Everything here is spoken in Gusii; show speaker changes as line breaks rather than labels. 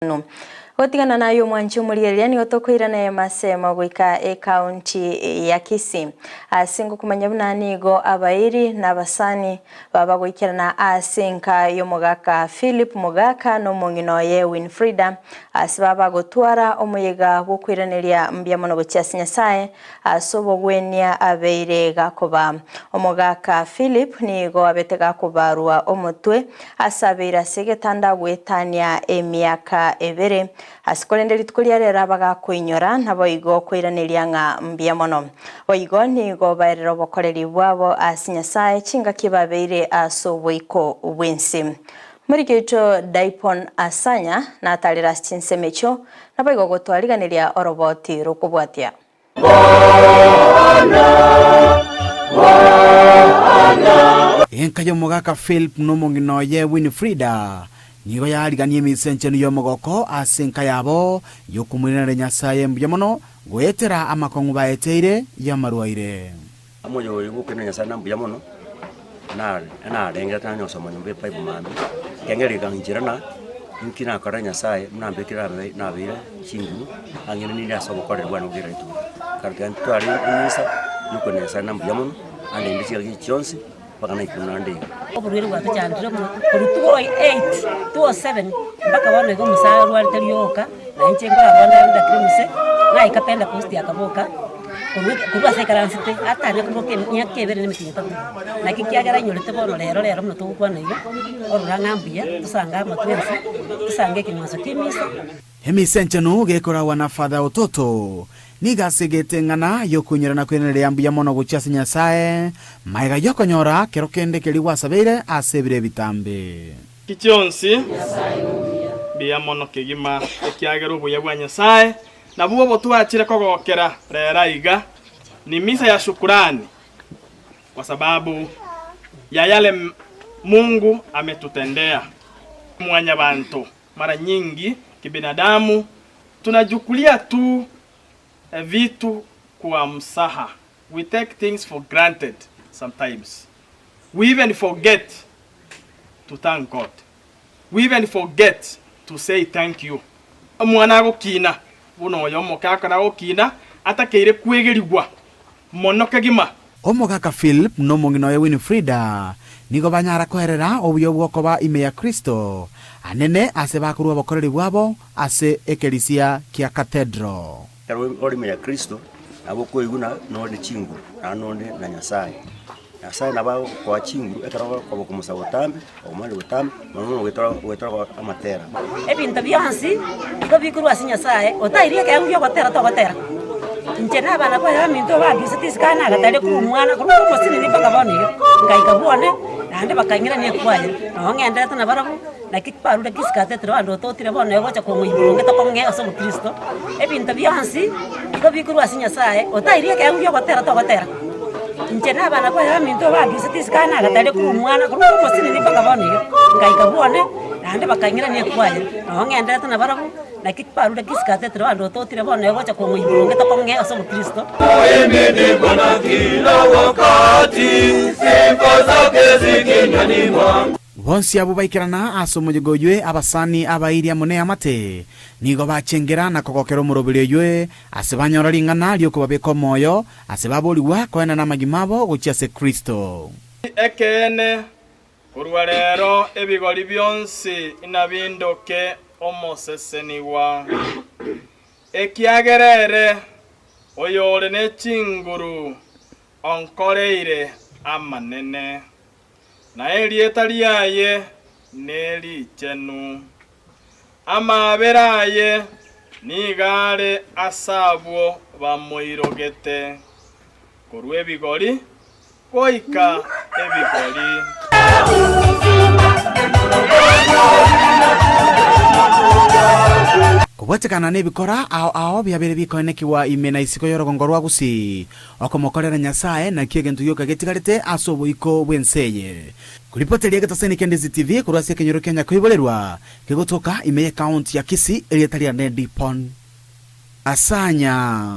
Anu. Gotigana naye omwanchi omorigereria nigo tokoirana emasemo goika ecounty ya Kisii ase ngokomanya buna nigo abairi na abasani baba goikerana ase enka y'omogaka Philip Mogaka na omong'ina oye Winfrida ase baba gotwara omoyega bw'okoiraneria mbuya mono gochia ase Nyasaye Ase obogwenia abeire gakoba. Omogaka Philip nigo abete gakobarwa omotwe ase abeire ase egetanda goetania emiaka ebere. Ase korende rituko ria rero abagakoinyora naboigo koiraneria ng'a mbuya mono. Boigo nigo baerire obokoreri bwabo ase Nyasae chingaki babeire ase oboiko bw'ense. Omoriki oito Daipon Asanya natarire ase chinsemo echio, naboigo gotwariganeria oroboti rokobwatia.
Enka y'omogaka Philip na omong'ina oye Winifrida nigo yarigania emisa enchenu y'omogoko ase enka yabo y'okomoiraneria Nyasae mbuya mono goetera amakong'u baeteire y'amarwaire.
Omoyo oyo bw'okoirana Nyasae na mbuya mono, narengerete nanyosoma nyomba ebible mambia, ekiagera ekanchera na inki nakorera Nyasaye buna ambekire abe nabeire chinguru, ang'e nire ase obokoreri bwane bwa kera rituko. Kare tiga ntware emisa ya okoirana Nyasae na mbuya mono, andende chingaki echi chionsi mpaka naikire buna nde iga.
Oborwaire bwatochandire mono korwa 208, 207 mpaka bono iga omosae arwarete rioka, na inche nkorarwa nde ndakire omose, naika pentecost akaboka. Korwa ase aikaransete atanya koboka emiaka ebere na emetienyi etato. Naki ekiagera ainyorete bono rero rero buna togokwana iga, orora ng'a mbuya, tosange amo twensi, tosange ekeng'wanso ki'emisa.
Emisa enchenu gekoragwa na Father Ototo nigo asegete eng'ana y'okoinyora na koiraneria mbuya mono gochia ase Nyasae magega y'okonyora kero kende keria gwasabeire ase ebiro ebitambe.
Ki chionsi mbuya mono kegima, ekiagera obuya bwa Nyasae Nabwo obotwachire kogokera rero aiga ni misa ya shukurani kwa sababu ya yale Mungu ametutendea. Mwanyabanto mara nyingi kibinadamu tunajukulia tu vitu kwa msaha, we take things for granted sometimes, we even forget to thank God. We even forget to say thank you. Omwana agokina buna oyo omoke akona gokina atakeire kwegerigwa mono kegima.
Omogaka Philip na omong'ina oye Winifrida nigo banyara koerera obuya obw'okoba ime ya Kristo anene ase bakorua obokoreri bwabo ase ekerisia kia Cathedral.
Ekero ore ime ya Kristo, nabo okoigwa ng'a nore ne chinguru, naende nore na Nyasaye. Nyasaye nabo agokoa chinguru ekero okoba okomosaba botambe, okomanya botambe, mono mono goetera goetera amatera.
Ebinto bionsi nigo bikorwa ase Nyasaye, otairie ekeegwa gi'ogotera togotera. Inche na abana baye baminto bandusete isiko aa nagataria korwa omwana korwa omosinini mpaka bono iga, ngaika bwone, naende bakang'irania ekwaya. Nabo ng'enderete nabarabwo, naki barure kisiko atetire bande ototire bono egocha kong'oigwa boronge tokong'e ase obokristo. Ebinto bionsi nigo bikorwa ase Nyasaye, otairie ekeegwa gi'ogotera togotera. Inche na abana baye baminto bandusete isiko aa nagataria korwa omwana korwa omosinini mpaka bono iga, ngaika bwone, naende bakang'irania ekwaya. Nabo ng'enderete nabarabwo, naki barure kisiko atetire bande ototire bono egocha kong'oigwa boronge tokong'e ase obokristo.
Bonsi abwo baikerana ase omoyega oywe, abasani, abairi amo neamate, nigo bachengera na kogokera omoroberi oywe, ase banyora ring'ana ri'okobabeka omoyo, ase baborigwa koenana amagima abo gochia ase Kristo.
Ekeene, korwa rero ebigori bionsi inabindoke omosesenigwa, ekiagera ere oyore ne chinguru onkoreire amanene. Na erieta riaye nerichenu. Amaabera aye nigo are ase abwo bamoirogete, korwa ebigori goika ebigori.
Kobwatekana nebikora ao ao biabeire bikoenekigwa ime na isiko y'orogongo rwa Gusii, Okomokorera Nyasae nakio egento gioka getigarete ase oboiko bw'ense eye. Koripoteria egetaseni kia Ndizi TV korwa ase ekenyoro kia Nyakoiborerwa kegotoka ime y'ecounty ya Kisii erieta riane Dipon Asanya.